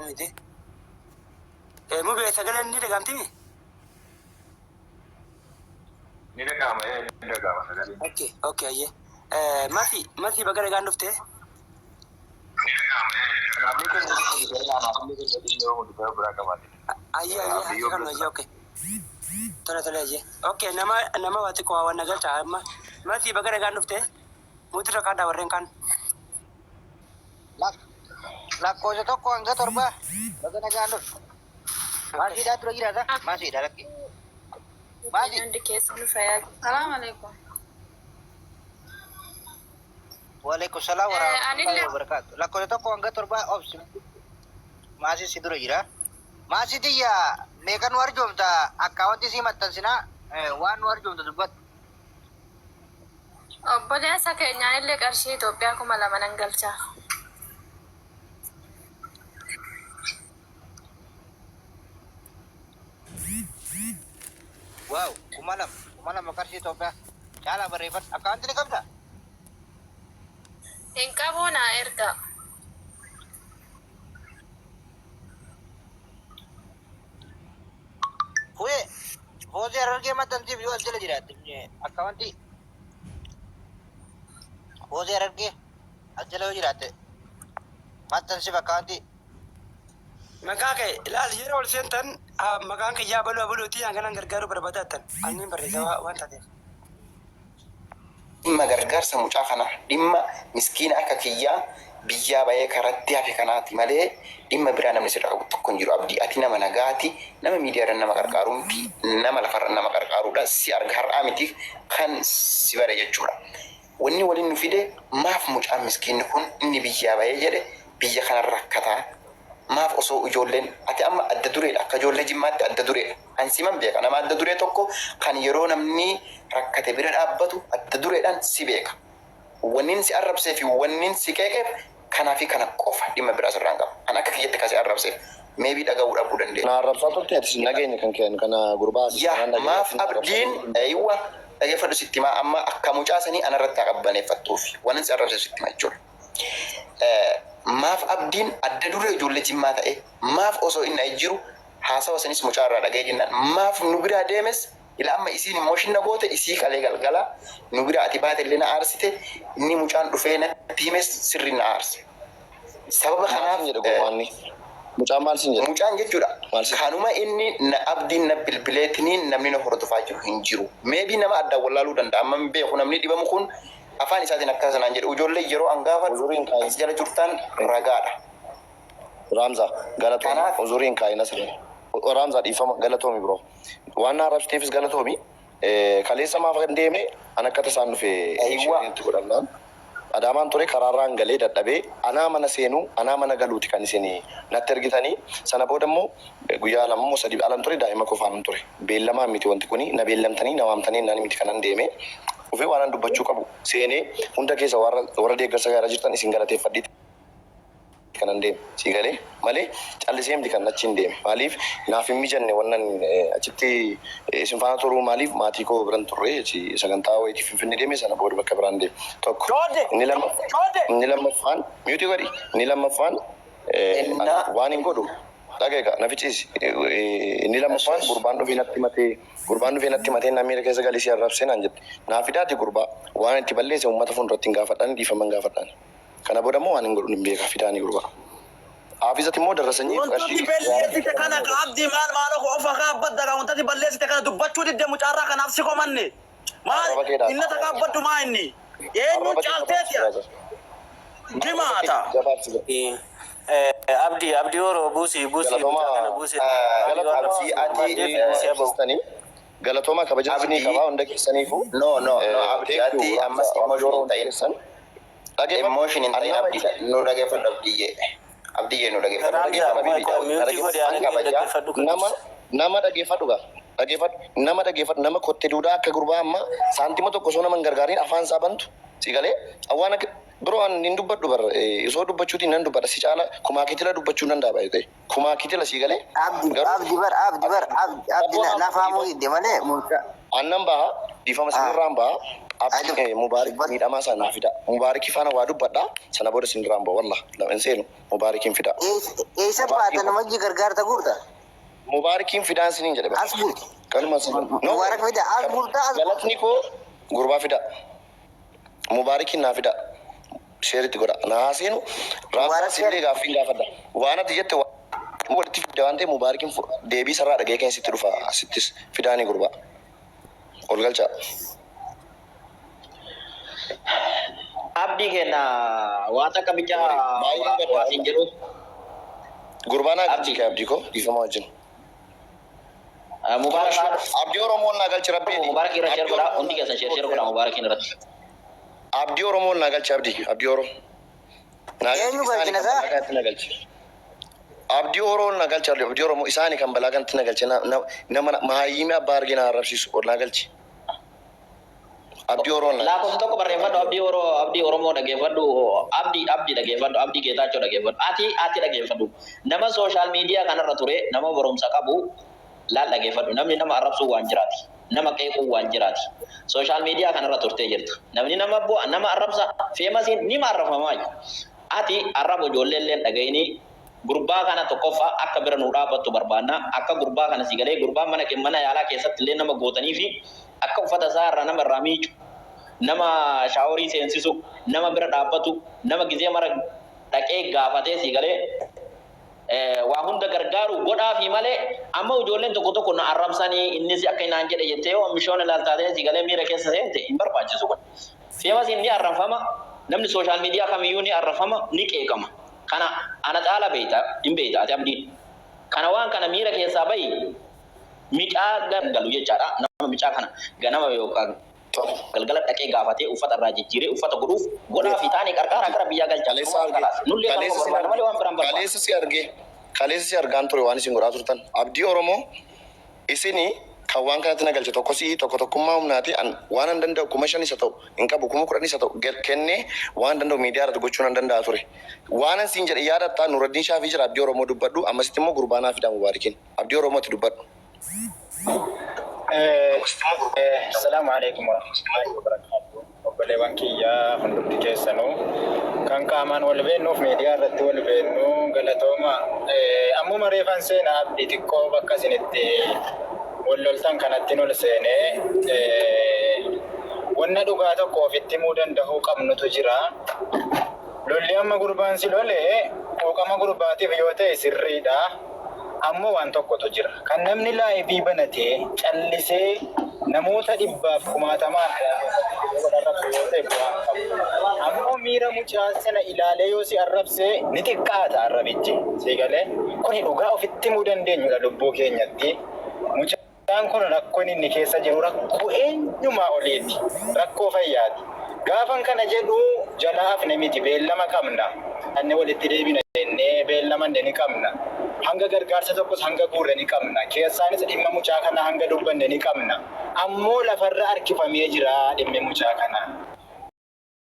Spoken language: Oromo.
Miti. Mubee sagaleen ni dhagahamtimi? Ni dhagahama ee ni dhagahama sagaleen. Okay, okay, ayyee. Masi, Masi baga nagaan dhufte. Ni dhagahama ee dhagahama. Keenya illee keenya yoo mul'isa biraa qabaate. Ayyee, ayyee, Abdii harka kan ayyee, okay. Tole, tole, ayyee. Okay, nama nama waa xiqqoo waan nagalcha amma. Masi baga nagaan dhufte. Muti rakkaadhaa warreen kaan. Lakkoofsa 1 hanga 7 baga nagaan dhufte. Maasiidhaa dura jiraata. Maasiidha lakki. Maasii. Hundi keessanuu fayyaa. Salaam alaikum. Waalaikum salaam Eh, warahmatullahi anillee wabarakatuh. Lakkoofsa 1 hanga 7 obsi. Maasii si dura jira. Maasii tiyya meeqa nu arjoomta akkaawwantii sii maxxansinaa waan nu arjoomta dubbadhu. Obboleessa keenyaan illee qarshii Itoophiyaa 2000 nan galchaaf. Waaw 2000 2000 qarshii Itoophiyaa caalaa barreeffadhu. Akkaawwantii ni qabdaa? Hin qabuu naa ergaa. Fu'ee Foozii Harargee maxxansiif yoo as jala jiraatte akkawantii Foozii Harargee as jala yoo jiraatte maxxansiif akkawantii. Maqaa kee ilaali yeroo ol seentan ah, maqaan kiyyaa abaluu abaluuti hanganan gargaaruu barbaadaattan anniin barreessa waa- waan taateef. Dhimma gargaarsa mucaa kanaa dhimma miskiina akka kiyyaa biyyaa bayee karatti hafe kanaati malee dhimma biraa namni sirraa qabu tokko hin jiru Abdii ati nama nagaati nama miidiyaa irra nama qarqaaru miti nama lafarra nama qarqaaruudha si arga har'aa miti kan si bare jechuudha wanni walin nu fide maaf mucaan miskiinni kun inni biyyaa bayee jedhe biyya kanan rakkataa maaf osoo ijoolleen ati amma adda dureedha akka ijoollee jimmaatti adda dureedha An siman beeka. Nama adda duree tokko kan yeroo namni rakkate bira dhaabbatu adda dureedhaan si beeka. Wannin si arrabsee fi wannin si qeeqeef kanaa fi kana qofa dhimma biraa sirraa hin qabu. An akka kiyyatti ka si arrabseef maybe dhaga'uu dhabuu dandeessa. Na arrabsaa turte atis hin dhageenye kan kee ani kana gurbaa haasofte Yaa kanaan dhaga'e maaf atis na arrabsaa abdiin turte. eywa dhageeffadhu sitti himaa amma akka mucaa sanii anarratti haa qabbaneeffattuufi wanin si arrabseef sitti hima jechuudha. Maaf abdiin adda duree ijoollee jimmaa ta'ee maaf osoo inni achi jiru Haasawa sanis mucaa irraa dhaga'ee jennaan maaf nu biraa deemes ila amma isiin emotion na goote isii kalee galgala nu biraa ati baate illee na aarsite inni mucaan dhufee natti himes sirriin na aarse. Sababa Maal kanaaf sin jedhe gurbaanni? Mucaan maal sin jedhe? Mucaan jechuudha Maal sin jedhe? kanuma inni na abdiin na bilbileetiniin namni na hordofaa jiru hin jiru. Maybe nama addaan wallaaluu danda'a amma hin beeku namni dhibamu kun afaan isaatiin akkas naan jedhe ijoollee yeroo an gaafadhu Uzurii hin kaayin. as jala jirtan ragaadha. Raamza galatoomi Kanaaf uzurii hin kaayin asirra. Raamza dhiifama galatoomi bro. Waan na arrabsiteefis galatoomi. Kaleessa maaf kan deeme an akka tasaan dhufe Aywa. sheeriin itti godhannaan Adaamaan ture karaarraan galee dadhabee anaa mana seenuu anaa mana galuuti kan isin natti ergitanii sana booda immoo guyyaa lama moo sadii alan ture daa'ima koo faanan ture beellamaan miti wanti kuni na beellamtanii na waamtanii naan miti kanan deeme dhufee waanan dubbachuu qabu seenee hunda keessa warra warra deeggarsa gaaraa jirtan isin galateeffadhee kanan deeme sii galee malee callisee miti kan achiin deeme maaliif naaf hin mijanne wannan achitti isin faana turuu maaliif maatii koo biran turre achi sagantaa wayitii finfinne deeme sana booda bakka biraan deeme tokko Coodde! inni lammaffaan Coodde! inni lammaffaan mute godhi inni lammaffaan Ennaa waan hin godhu dhaga'i kaa na ficiisi inni esh lammaffaan esh. gurbaan dhufee natti himatee gurbaan dhufee natti himatee na miira keessa galee si arrabsee naan jette naa fidaati gurbaa waan itti balleesse uummata fuulduratti hin gaafadhaani dhiifama hin gaafadhaani. Kana booda immoo waan hin godhu hin beeka fidaanii gurbaa. Haafizati immoo darrasanyii Wantooti qarshii balleessite kana ka abdii maal maaloo ka of akaabbadda ka wantati balleessite kana dubbachuu didde mucaarraa kanaaf si komanne maal arraba keedhaa inni takaabbaddu maa inni eenyuun arraba kee caalteeti jabaabsi ati brother. Arraba kee jimaata. jabaabsi Abdi abdi oro buusi buusi mucaa kana Galatoomaa buusi abdi waan Abdii arrabsiisu ati barbaaddeef buusi aboo. ibsistanii galatoomaa kabaja isinii Abdii qabaa hunda keessaniifuu no no no Abdii thank you ati Ramza ammas abdii emotion oro hin hunda ta'in keessan dhageeffadhu emotion hin ani ta'in nama Abdii nu dhageeffadhu Abdiyyee Abdiyyee nu dhageeffadhu Raamza dhageeffadhu habibi Abdii mute dhageeffadhu godhi an anillee kabaja dhaggeeffadhu nama kadhis. nama dhageeffadhu gaa dhageeffadhu nama dhageeffadhu nama kotte duudaa akka gurbaa amma saantima tokko osoo nama hin gargaariin afaan isaa bantu si galee waan akka biroo an hin dubbadhu bar osoo dubbachuutiin nan dubbadha si caala kumaa kitila dubbachuu hin danda'a baay'ee ta'e kumaa kitila si galee Abdi garuu abdi bar abdi bar abdi abdi abboo na naaf na fahamuu dhiifama didde malee mucaa annan baha dhiifama ah isinirraan baha Abdi Mubaarik miidhamaa sana naa fida. Mubaarikii faana waa dubbadha. Sana booda isin duraan ba'a wallah. Hin seenu. Mubaarikiin fida. Eessa baata nama hojii gargaarta guurta? Mubaarikiin fidaan isiniin jedhe. As bulti. Kanuma isin. Mubaarak fida as bulta as bulta. Galatni koo gurbaa fida. Mubaarikiin naa fida. Sheeritti godha. Na haaseenu. Raabsaa sillee gaaffiin gaafadha. Waan ati jette walitti fidde waan ta'eef Mubaarikiin deebii sarraa dhagee kan sitti dhufa. Sittis fidaanii gurbaa. Ol galchaa. Abdii kenna waa takka bichaa Baay'een gadda. waa siin jedhu. Gurbaa naa galchi Abdii. kee abdii koo dhiifama wajjin. Mubaarak Abdii Oromoon naa galchi rabbii. Mubaarak irra share godhaa hundi keessan share share godhaa Mubaarakiin irratti. Abdii Oromoon naa galchi abdii abdii Oromoo. Naa galchi Eenyu isaani galchina kan isaa? balaa kanatti na galchi. Abdii Oromoon naa galchi abdii Oromoo isaani kan balaa kanatti na galchi nama mahayyimii abbaa argee na arrabsiisu ol naa galchi. Abdii Oromoon naa galchi. Lakkoofsa tokko barreeffadhu Abdii Oro Abdii Oromoo dhageeffadhu Abdii Abdii dhageeffadhu Abdii Geetaachoo dhageeffadhu ati ati dhageeffadhu nama social media kanarra ture nama barumsa qabu laal dhageeffadhu namni nama arrabsuu waan jiraati nama qeequu waan jiraati social media kanarra turtee jirta namni nama bu'a nama arrabsa feemasiin nima arrafamaa ati arraba ijoollee illee dhaga'inii gurbaa kana tokkoffaa akka bira nuu dhaabbattu barbaanna akka gurbaa kana si galee gurbaan mana mana yaalaa keessatti illee nama gootanii fi akka uffata isaa irraa nama irraa miicu nama shaaworii seensisu nama bira dhaabbatu nama gizee mara dhaqee gaafatee si galee waa hunda gargaaru godhaafi malee amma ijoolleen tokko tokko na arrabsanii innis akka inaan jedhe jettee yoo mishoon ilaaltaatee si galee miira keessa seente hin barbaachisu kun. Feemasiin ni arrabfama namni social media kamiyyuu ni arrabfama ni qeeqama. Kana ana caala beeyta hin beeyta ati abdiin. Kana waan kana miira keessaa bahi micaa galu jechaadha. Nama micaa kana ganama yookaan galgala dhaqee gaafatee uffata irraa jijjiiree uffata godhuuf godhaa fi taanii qarqaaraa gara biyyaa galchaa. Kaleessa arge. Nullee kanuma Kaleessa si barbaada malee waan biraan barbaada. Kaleessa si arge. Kaleessa si argaan ture waan isin godhaa turtan. Abdii Oromoo isini kan waan kanatti na galche tokko si'i tokko tokkummaa humnaati an waan an danda'u 5000 isa ta'u hin qabu 10,000 isa ta'u kennee waan danda'u miidiyaa irratti gochuu nan danda'a ture. Waan an siin jedhe yaadattaa Nuraddiin Shaafii jira Abdii Oromoo dubbadhu ammasitti immoo gurbaa naa fidaa Mubaarikiin. Abdii Oromoo ati dubbadhu. Assalaamu alaikum warahmatullahi wabarakatuh. Obboleewwan kiyyaa hundumti keessanuu kan qaamaan wal beennuuf miidiyaa irratti wal beennu galatooma. Ammuma reefan seenaa abdii xiqqoo bakka isin itti wal loltan kanattiin ol seenee wanna dhugaa tokko ofitti himuu dandahuu qabnutu jira. Lolli amma gurbaan si lole quuqama gurbaatiif yoo ta'e sirriidha. Ammoo waan tokkotu jira. Kan namni laayivii banatee callisee namoota dhibbaaf kumaatamaan wal arrabsu yoo ta'e bu'aa hin qabu. Ammoo miira mucaa sana ilaalee yoo si arrabse ni xiqqaata arrabichi. Sii galee? Kuni dhugaa ofitti himuu dandeenyudha lubbuu keenyatti. Mucaan kun rakkoon inni keessa jiru rakkoo eenyumaa oliiti. Rakkoo fayyaati. Gaafan kana jedhu jalaa hafne miti beellama qabna. Anne walitti deebina jennee beellamanne ni qabna. Hanga gargaarsa tokkos hanga guurre ni qabna. Keessaanis dhimma mucaa kanaa hanga dubbanne ni qabna. Ammoo lafarra harkifamee jira dhimmi mucaa kanaa.